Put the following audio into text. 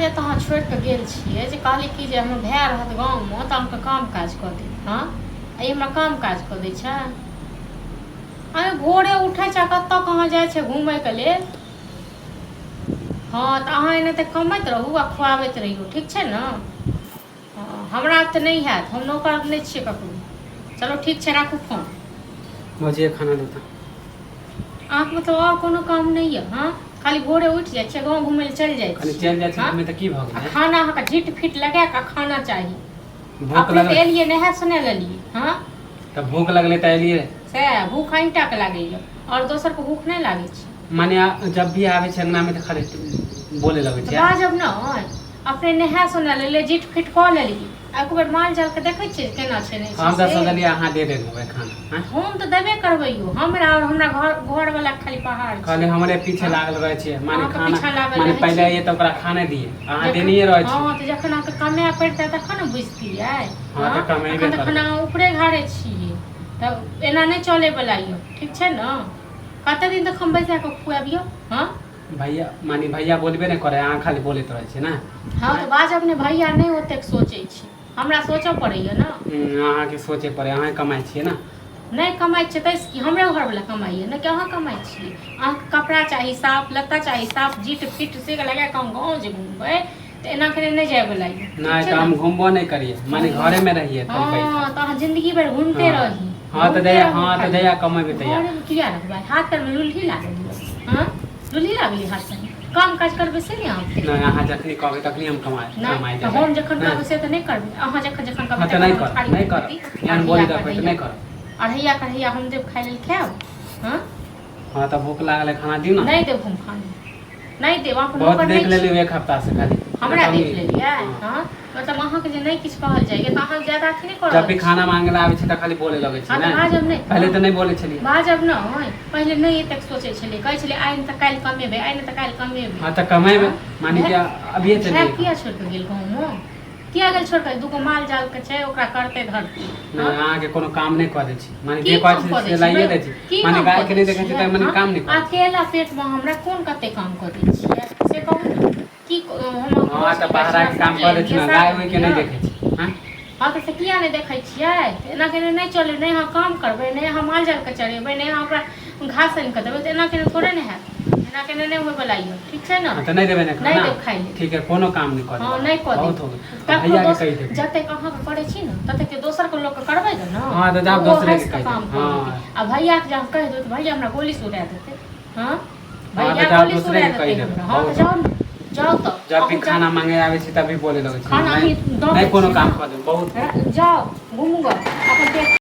जे तऽ अहाँ छोड़ि कऽ गेल छियै जे कहली कि जे हमर भाय रहत गाँवमे तऽ अहाँके काम काज कऽ देत। हँ, आ ई हमरा काम काज कऽ दै छै? अरे भोरे उठै छै आ कतऽ कहाँ जाइ छै घूमयके लेल। हँ, तऽ अहाँ एनाहिते कमैत रहू आ खुआबैत रहियौ, ठीक छै ने? हँ, हमरा तऽ नहि हैत, हम नौकर नहि छियै ककरो। चलू ठीक छै, राखू फोन। भौजी खाना देता। अहाँके मतलब आओर कोनो काम नहि यऽ? हँ, खाली भोरे उठि जाइ छियै, गाँव घुमै लए चलि जाइ कनि छियै। चलि जाइ छी हँ घूमे तऽ की भऽ आ गेलै? खाना अहाँके झिट फिट लगा कऽ खाना चाही। भूख अपने तऽ लगलै। एलियै, नहा सुना लेलियै। हँ, तऽ भूख लगलै तऽ एलियै। सएह भूख अहीँटाके लागैए, आओर दोसरके भूख नहि लागै छै? माने जब भी आबै छै अंगनामे तऽ खाली बोले लगै तऽ छै। बाजब नहि? अपने नहा सुना लेलियै, जीट फिट कऽ लेलियै, आ एक बेर माल जालके देखै छियै केना छै नहि छै? हम तऽ से सोचलियै अहाँ दे देबै खाना। आँय? हम तऽ देबे करबै यौ, हमरा आओर हमरा घर घरवला के खाली पहाड़ छै। खाली हमरे पीछे हँ? लागल रहै छियै माने अहाँके खाना पीछा लागल माने रहै पहिले छी। आइए तऽ ओकरा खाने दियै, अहाँ जखन देनिये रहै छी। हँ, तऽ जखन अहाँके कमाए पड़तै तखन ने बुझतियै। हँ, हँ, तऽ कमेबे एखन तऽ करबै। खाना अहाँ ऊपरे घारे छियै, तऽ एना नहि चलैवला यऽ, ठीक छै ने? कते दिन तक हम बैसा कऽ खुआबियौ? हँ भैया, माने भैया बोलबे नहि करै, अहाँ खाली बोलैत रहै छियै ने? हँ, तऽ बाजब ने? भैया नहि ओतेक सोचै छै, हमरा सोचऽ पड़ैया ने। अहाँके सोचे पड़ै, अहाँ कमाइ छियै ने। नहि कमाइ छियै ताहिसँ की? हमरे घरवला कमाइए ने कि अहाँ कमाइ छियै? अहाँके कपड़ा चाही साफ, लत्ता चाही साफ, जीट फिट से लगा कऽ हम गाँव जे घुमबै तऽ एना केने नहि जायवला यऽ, ठीक नहि छै तऽ ने? हम घुमबो नहि करियै, माने घरेमे रहियै खाली हँ बैठल। तऽ अहाँ जिन्दगी भरि घुमिते हँ रही। हँ, तऽ घुमिते जहिया रहू। हँ, तऽ खाली जहिया कमेबै तहिया। घरेमे किया रहबै? हाथ पैरमे लुल्ही लागल यऽ? हँ, लुल्ही लागल यऽ हाथ पैरमे? काम काज करबै से नहि आबतै? नहि, अहाँ जखनी कहबै तखनी हम कमाइ नहि कमाइ तऽ जेबै। हम जखन नहि कहबै से तऽ नहि करबै। अहाँ जखन जखन कहबै हँ, तऽ तखन नहि हम करब। थारी नहि करब। पीती। एहन अढ़ैया बोली रखबै तऽ कढ़ैया नहि करब। अढ़ैया कढ़ैया हम देब खाय लेल, खायब? हँ हँ, तऽ भूख लागल है, खाना दियौ ने। नहि देब हम खाना, नहि देब। अहाँके बहुत नौकर देख नहि लेली छी। एक हफ्ता से खाली हमरा नहि देख तऽ लेलियै? हँ। हँ, मतलब अहाँके जे नहि किछु कहल जाइए तऽ अहाँ ज्यादा अथी नहि कऽ जब रहल भी छी। खाना मांगे ला आबै छै तऽ खाली बोले लगै छै। हँ, तऽ ने बाजब नहि? पहिले तऽ नहि बोलै छलियै। बाजब नहि? पहिले नहि एतेक सोचै छलियै, कहै छलियै आइ नहि तऽ काल्हि कमेबै, आइ नहि तऽ काल्हि कमेबै। हँ, तऽ कमेबै। हँ? माने कि अभिये भाय चलियै। किया छोड़ि कऽ गेल गाँवमे? किया गेल छोड़ि कऽ? दूगो माल जाल के छै, ओकरा करतै धरतै। नहि। हँ, अहाँके कोनो काम नहि कऽ दै छी, माने की जे कहै काम छी कऽ दै से छी? लाइए दै छी। की माने काम कऽ गायके दै नहि देखै छी छियै? तऽ माने हँ, काम नहि करै छी। अकेला पेटमे हमरा कोन कते काम कऽ दै छियै से कहू ने। की हम हँ, रोज तऽ की करै बाहराके छी? काम सब्जी कऽ दै आनि छी दिअ, ने, साग गाय आनि ओहिके दिअ। नहि देखै छी? हँ हँ, तऽ से किया नहि देखै छियै? तऽ एना केने नहि चलै। नहि अहाँ काम करबै, नहि अहाँ माल जालके चरेबै, नहि अहाँ ओकरा घास आनि कऽ देबै, तऽ एना केने थोड़े ने हैत। एना केने नहि होइवला यऽ, ठीक छै ने? हँ, तऽ नहि देबै ने नहि खाना? देब खाइ लेल। ठीक है, कोनो काम नहि कऽ हँ, देबै। नहि कऽ बहुत देब। हो गेल। ककरो भैयाके दोस कहि देबै। जतेक अहाँके करै छी ने ततेक दोसरके लोकके करबै ने। हँ, तऽ जाउ ओ दोसरेके हँसि कऽ कहि काम देबै। कऽ देतै। हँ। आ भैयाके जे अहाँ कहि देबै तऽ भैया हमरा गोलीसँ उड़ा देतै। हँ। हँ, तऽ भैया जाउ गोली दोसरे सुरा के देतै कहि देबै। हमरा। हँ, तऽ बहुत जाउ ने, जाउ तऽ जब भी अहूँ जाउ। खाना मांगे आबै छै तभी बोले लगै छै। खाना नहि अहीं दऽ नहि दै कोनो छियै काम ने? कऽ देबै, बहुत हो गेल। जाउ घुमू गऽ अपन पेट।